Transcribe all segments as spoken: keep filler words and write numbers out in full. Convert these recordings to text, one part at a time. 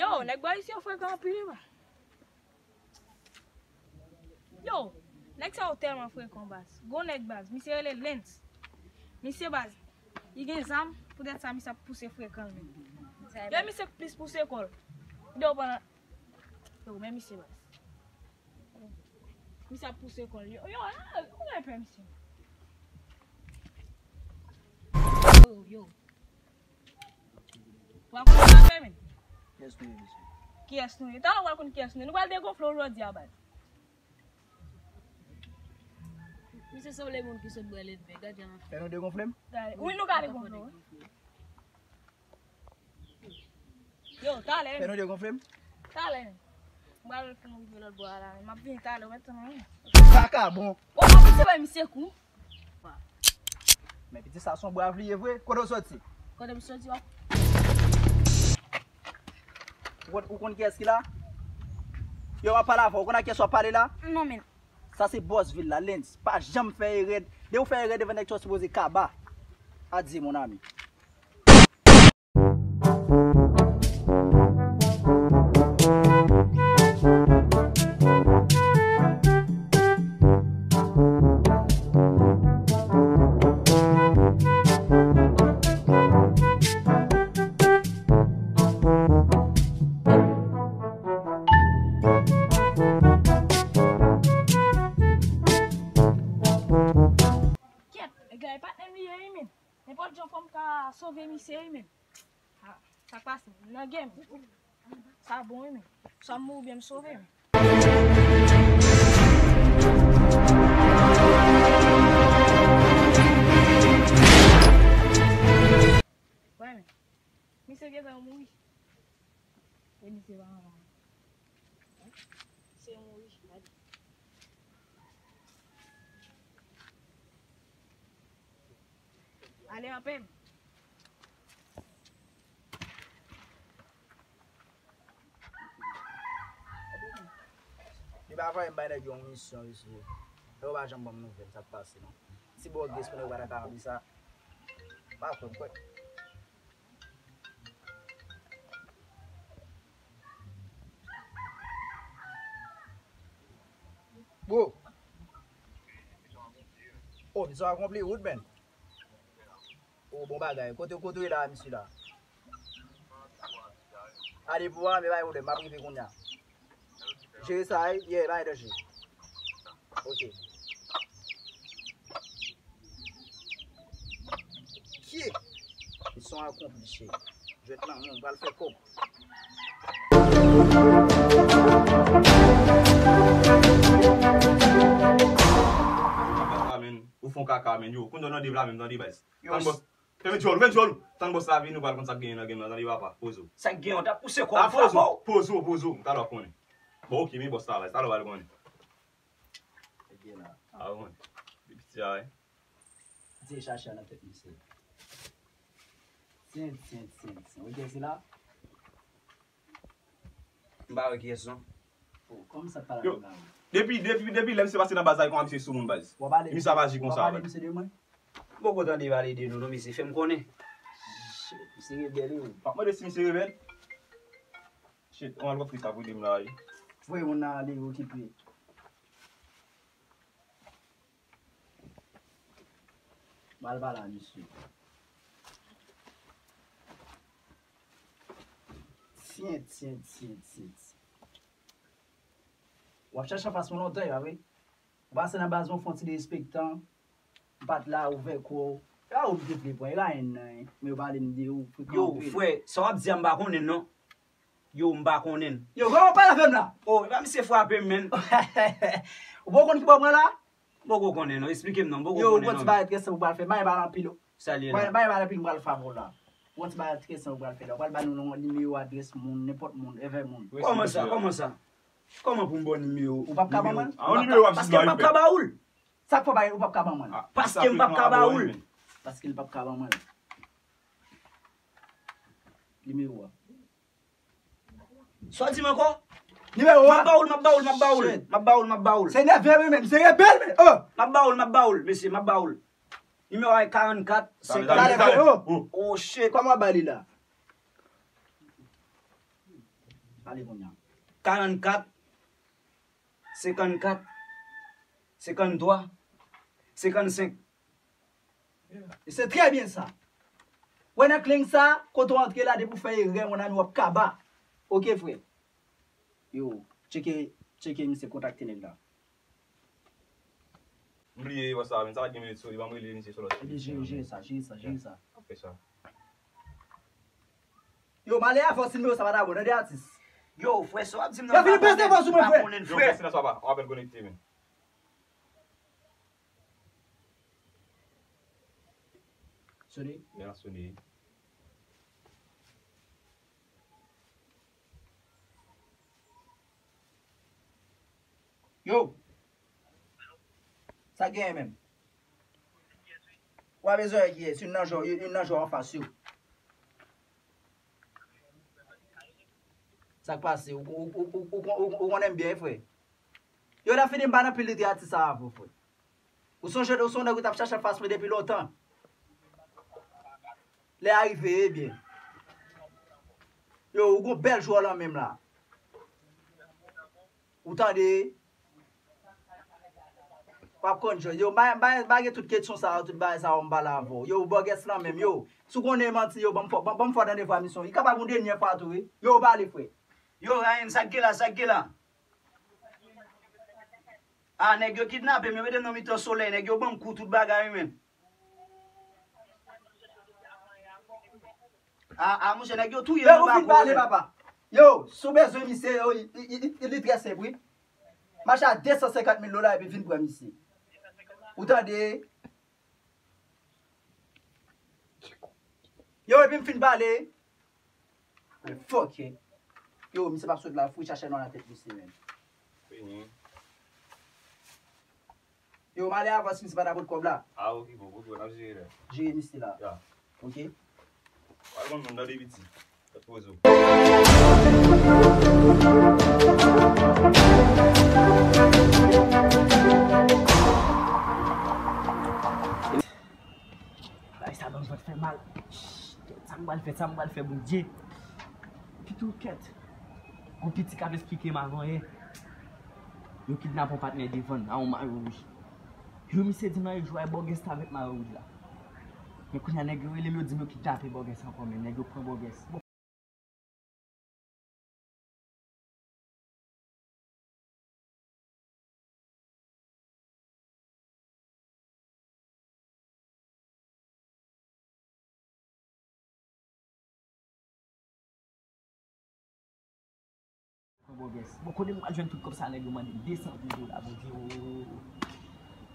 Yo, nèg bò isi yo frekan anpil wi, baz. Yo, nèg sa yo tèlman frekan, baz. Gon nèg, baz, misye rele Lens. Misye, baz, li gen zam, poutèt sa misye ap pouse frekan l menm. Yo, misye plis pouse kò l. Yo, men misye, baz. Misye ap pouse kò l. Yo, yo, ou gen pè, misye. Yo, yo. W ap konn sa fè, men? Kiyès nou ye, mesye? Kiyès nou ye? Talè w al konn kiyès nou ye. Nou pral degonfle w jodi a, baz. Misye sanble moun ki sot bwè lèt vè. Gade jan l ap fè. Fè nou degonfle m? Gade. Wi, nou ka degonfle w. Yo, talè. Fè nou degonfle m? Talè. M pral fè yon rive lòt bò a la. M ap vini talè, ou mèt tann mwen. Vakabon. Ou pa panse wè misye kou? Men pitit sa se yon brav li ye vre. Kote w soti? Kote m soti, w ap Ou konn, ou konn kiyès ki la? Yo, m ap pale avè w. Ou konn ak kiyès w ap pale la? Non, men. Sa se bòs vil la, Lens. Pa janm fè erè. Depi w fè erè devan nèg sa, w sipoze kaba. Adye, mon ami. Kyèt, nèg la e patnè m li ye, wi, men. Nenpòt jan fò m ka sove misye, wi, men. Ah, sa k pase? Nan game. Sa bon, wi, men. Swa m mouri oubyen m sove, men. Wè, men. Misye gentan mouri. E misye pa anvan. Misye mouri. Gade. Ale anpè. Li pa voye m bay nèg yo yon misyon, mesye. Yo pa janm ban m nouvèl, sa k pase, non. Ti bò gès pou nèg yo pa ta ka ranpli sa. Pa kwè m kwè. Bro. Oh, misyon akonpli, Woodman. Oh, bon bagay. Kote, kote w ye la, mesye la? Ale pou mwen, men pa gen pwoblèm, m ap rive kounye a. Jere sa, wi, yeah, pa gen danje. Ok. Kye? Misyon akonpli, cheri. Jwèt lan, mwen pral fè kòb. Ou fè yon kaka, men. Ou fè yon kaka, men. Yo, kounye a nan dev la menm, tande, baz. Yo, tann bòs. Fèmen djòl ou, fèmen djòl ou. Tann bòs la vini, ou pral konn sa k genyen nan game nan, tande, papa. Poze w. Sa k genyen, w t ap pouse kò w. Poze w, poze w. Talè w ap konnen. Bon, ok, men bòs la, baz. Talè w pral konnen. Ebyen la. A, w konnen. Depi ti a, wi. Di chacha nan tèt misye. Tyen, tyen, tyen, tyen. Ou gen sila? M pa wè kiyès non. Oh, kòman sa pale avè m la? Depi, depi, depi lè misye pase nan baz la, li kòmanse sou moun baz. W ap pale misye ap aji konsa, w ap pale misye de mwen? M poko tande pale de nou non, mesye, fè m konnen. Shit, misye rebèl wi. W ap mande si misye rebèl? Shit, on al konfli sa pou de m la wi. Voye moun nan ale okipe. M al pale a misye. Tyen, tyen, tyen, tyen, tyen. W ap chache anfas mwen lontan, e pa vre? Ou pase nan baz mwen, fè yon ti derespektan. M pa t la, ouvè kò w. E pa ou m te vle pran, e pa en nan, en. Men yo pale m de ou, frekan anpil. Yo, frè, sa w ap di a m pa konnen non. Yo, m pa konnen. Yo, kòman w pale avè m la? Oh, e pa misye frape m, menn. Ou poko konn ki bò mwen la? M poko konnen non, esplike m non, m poko konnen non. Yo, ou gon ti bagay enteresan pou pral fè, m pa gen bagay anpil. Sa l ye la? M pa gen bagay anpil pou m pral fè avè w la. Ou gon ti bagay enteresan pou pral fè la. Ou pral ba nou non, nimewo adrès moun, nenpòt moun, evè moun. Kòman sa? Kòman sa? Kòman pou m ba w nimewo? Ou p ap ka ban mwen l? A, yon nimewo w ap di la, paske m p ap ka ba ou l. Sa k fè w pa, ou p ap ka ban mwen l? Paske m p ap ka ba ou l. Paske l p ap ka ban mwen l. Nimewo a. Sa w di m ankò? Nimewo a. M ap ba ou l, m ap ba ou l, m ap ba ou l. Shit. M ap ba ou l, m ap ba ou l. Se nève wi menm, se rebèl menm. Oh. M ap ba ou l, m ap ba ou l, mesye, m ap ba ou l. Nimewo a karannkat senkant. Talè, talè, talè. Oh. Oh shit. Kòman w ap ba li la? Pale kounye a. Karannkat, senkannkat, senkanntwa, senkannsenk. E se trè byen sa. Wè nan kling sa, kote w antre la, depi w fè erè, mon ami, w ap kaba. Oke, frè. Yo, tcheke, tcheke misye, kontakte nèg la. M bliye, wè sa, men sa pa gen minit sou li, ban m rele misye sou lòt. Epi jere, jere sa, jere sa, jere sa. Ap fè sa. Yo, m ale avè w si nimewo sa pa ta bon, tande atis. Yo, frè, sa w ap di m nan. Yo, vin peze vwa sou mwen, frè. Yo, frè, silans papa, w apèn konekte, men. Sone. Men an sone. Yo! Sa k genyen menm? Ou pa bezwen wè kiyès, youn nan jò, youn nan jò anfas yo. Sa k pase? Ou, ou, ou konnen m byen, frè. Yo, lè fini, m pa nan pil lide atis sa avè w, frè. Ou sonje, ou se yon nèg ou t ap chache anfas mwen depi lontan. Lè a rive, ebyen. Yo, ou gon bèl jwè w lan menm la. Ou tande? W ap konn jwè. Yo, m pa, m pa, m pa gen tout kesyon sa yo, tout bagay sa yo, m pale avè w. Yo, ou bògès lan menm, yo. Si w konnen manti, yo, ban m fò, ban, ban m fò tande vwa misye. Li kapab yon dènyè fwa tou, wi. Yo, ou pale, frè. Yo, Ryan, sa k gen la, sa k gen la? A, nèg yo kidnape m, yo mete m nan mitan solèy, nèg yo ban m kou tout bagay, wi, menm. A, a, monchè, nèg yo touye m anba kou, wi, menm. Yo, ou fin pale, papa. Yo, si w bezwen misye, yo, li, li, li, li trè senp, wi. M achte a de san senkant mil dola epi vin pran misye. Ou tande? Yo, epi m fin pale. Fòk. Yo, misye p ap sot la, fouye chache nan tèt misye, menm. Fini. Yo, m ale avans, misye pa ta pot kòb la. A, oke, bon, oke, bon, n ap jere la. Jere misye la. Ya. Oke. Al konn moun nan de piti. Tèt poze w. Bagay sa ban m vant fè mal. Kèt, sa m pral fè, sa m pral fè, Bondye. Pitou kèt. Yon piti k ap esplike m avan yè. Yo kidnape yon patnè devan n, a yon mayo wouj. Yo, misye di m nan e jwe bògès la avèk mayo wouj la. Men kounye a nèg yo rele m, yo di m yo kidnape bògès ankò, men nèg yo pran bògès. Bon, bògès. Bon, kote m pral jwenn tout kòb sa nèg yo mande m de san mil dola, Bondye, o.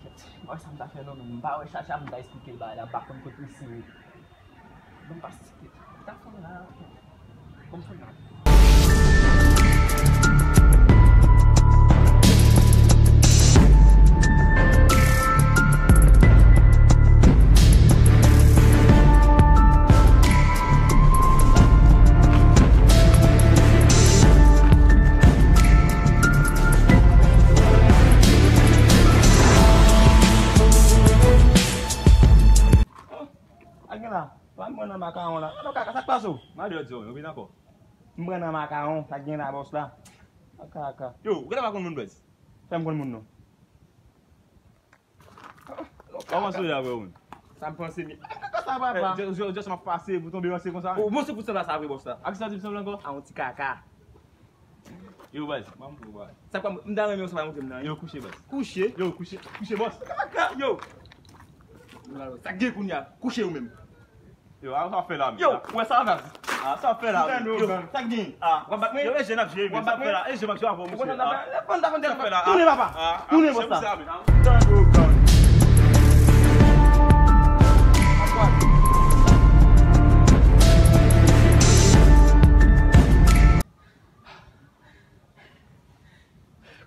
Kèt, m pa wè sa m ta fè non, men m pa wè chacha m ta esplike l bagay la, m pa konn kote misye ye. Bon, m pa site. M ta fè la, kèt. Bon, m fè la. Sa gen la, pa m pran nan makawon la. Gade kaka, sa k pase w? Mande yo di w, yo vin ankò. M pran nan makawon, sa gen la, bòs la. Kaka, kaka. Yo, ou genlè pa konn moun, bèz. Fè m konn moun non. Kòman sou la, vre, moun? Sa m panse, mi. Kaka sa, papa. Eh, just, just, just m ap pase pou tonbe ranse konsa. Ou, bon, se pou sanble sa, vre, bòs la. A ki sa di m sanble ankò? A yon ti kaka. Yo, baz, ban m pou, baz. Sa kwa, m ta renmen w sa pa montre m nan. Yo, kouche, baz. Kouche? Yo, kouche. Kouche, bòs. Kaka, yo. Sa gen kounye a? Kouche ou menm. Yo, a, sa w ap fè la, men. Yo, ou wè sa, baz? A, sa w ap fè la, men. Yo, sa gen? A, w ap bat mwen? Yo, e je n ap jwe, men. W ap bat mwen? Sa w ap fè la, e je m ap jwe avè w, mesye. Tounen, papa. Tounen, bòs la. Tande w, gang.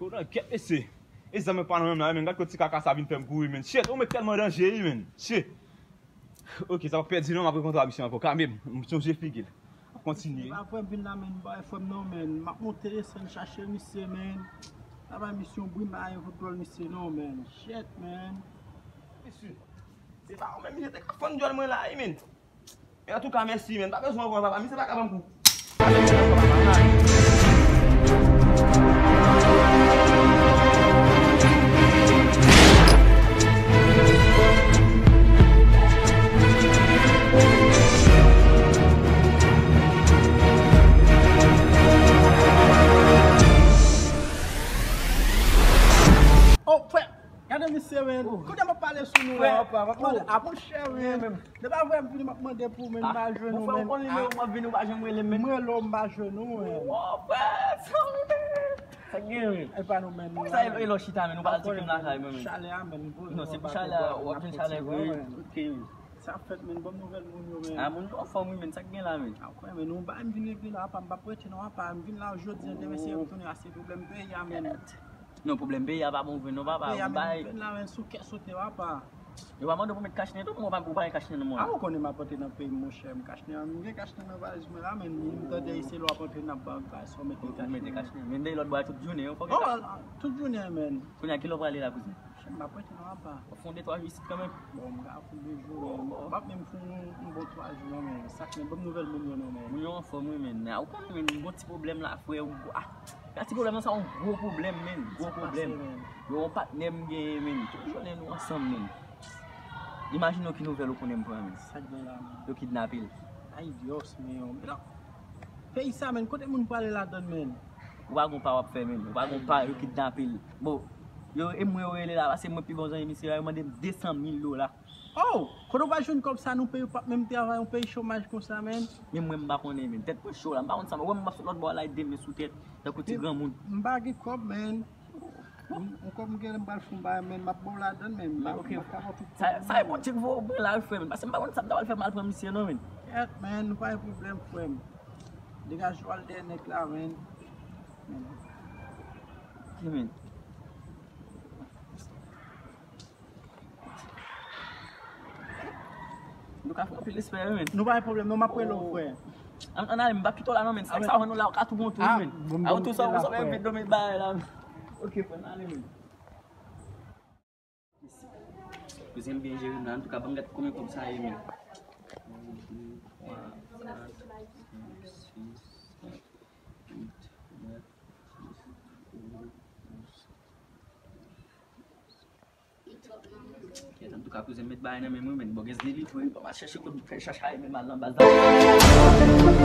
Yo, nan kèt, mesye. E zam mwen pa nan menm la, men gad kote ti kaka sa vin fè m kouri, men. Shit, ou met tèlman danje, wi, men. Shit. Ok, sa pa pèdi non, m ap rekontre a misye ankò. Kanmenm, m sonje figi l. M ap kontinye. Se pa vre m vin la, men, m bay frè m non, men. M ap monte desann chache misye, men. Sa pa misyon bri m pa gen fout dwòl misye non, men. Shit, men. Mesye, se pa ou menm misye te ka fann dwòl mwen la, wi, men. Men antouka, mèsi, men. Pa bezwen ankò, papa. Misye pa ka ban m kou. Pa bezwen ankò, papa. Frè, papa, mwen, a, monchè, wi. Menm. Se pa vre, m vini, m ap mande pou ou, men m pa jwenn ou, men. Bon, frè, ou konn nimewo m ap vini, ou pa janm rele m, men. M rele w, m pa jwenn ou, men. Oh, frè, sa, men. Sa k gen, men? E pa nou, men. Poukisa e lè w chita, men, ou pa al tcheke m lakay mwen, men? Chalè a, men. Non, se pou chalè a, w ap jwenn chalè vre. Ok, men. Sa fèt, men, bon nouvèl moun yo, men. A, moun yo anfòm, wi, men, sa k gen la, men? A, kwè, men, nou ba m vin regle la, apa, m p ap rete non, apa, m vin la jodi a, demen se retounen a, se pwoblèm peyi a, men. Non, pwoblèm peyi a pa bon vre non, papa. Peyi a, men, m vin la, men, sou kè sote, apa. Yo pa mande w pou met kach nen tou, mwen pa, ou pa gen kach nen nan mwen. A, ou konnen m ap antre nan peyi m, monchè, m kach nen, m gen kach nen nan valiz mwen la, men, m tande se lè w ap antre n ap ba, ba, sa w mete kach nen. Ou mete kach nen. Men de lòt bò tout jounen, yo fòk. Oh, tout jounen, men. Kounye a, kilè w prale la, kouzen? M ap rete non, apa. Ou fè yon de twa jou isit kanmenm? Bon, m ka fè de jou, men m p ap menm fè yon, yon bon twa jou non, men sa k, men, ban m nouvèl moun yo non, men. Moun yo anfòm, wi, men. A, ou konnen, men, m gon ti pwoblèm la, frè, ou, a, gade ti pwoblèm nan, sa yon gwo pwoblèm, men, gwo pwoblèm. Yo, yon patnè m genyen, men, tout jounen nou ansanm, men. Imajine w ki nouvèl ou konnen m pran, men. Sa k gen la, men? Yo kidnape l. Ay, Dios mío, men non. Peyi sa, men, kote moun prale ladann, men? Ou pa gon pa w ap fè, men. Ou pa gon pa, yo kidnape l. Bon, yo, e mwen yo rele la, paske mwen pi bon zanmi misye a, yo mande m de san mil dola. Oh! Kote w pral jwenn kòb sa nan yon peyi ou p ap menm travay, yon peyi chomaj konsa, men? Men mwen, m pa konnen, men. Tèt mwen cho la, m pa konn sa, men wè m ap sot lòt bò a la, demen sou tèt, tankou ti granmoun. M pa gen kòb, men. M, m kòb m gen, m pral fè yon bagay, men, m ap ba w ladann, men. M pa, ok, m ap ka ba w tout. Sa, sa e Bondye ki voye w pran la, wi, frè m, men. Paske m pa konn sa m ta pral fè, m al pran misye, non, men. Kèt, men, nou pa gen pwoblèm, frè m. Degaje w al dèyè nèg la, men. Men. Ok, men. Nou ka fè anpil respè, wi, men. Nou pa gen pwoblèm, non, m ap rele w, frè. Ann, ann ale, m p ap kite w la, non, men. Sa, sa, nou la, ou ka tou bon tou, wi, men. A, ou tou sa, ou sa, men, vide domèn bagay la. Ok, frè, ann ale, men. Kouzen m byen jere m la, antouka, ban m gade konbyen kòb sa ye, men. Yon, de, twa, kat, senk, sis, sèt, uit, nèf, dis, onz, douz. Kèt, antouka, kouzen m met bagay nan men mwen, men bògès delivre, pa m al chèche kote m fè chacha e menm al nan baz la.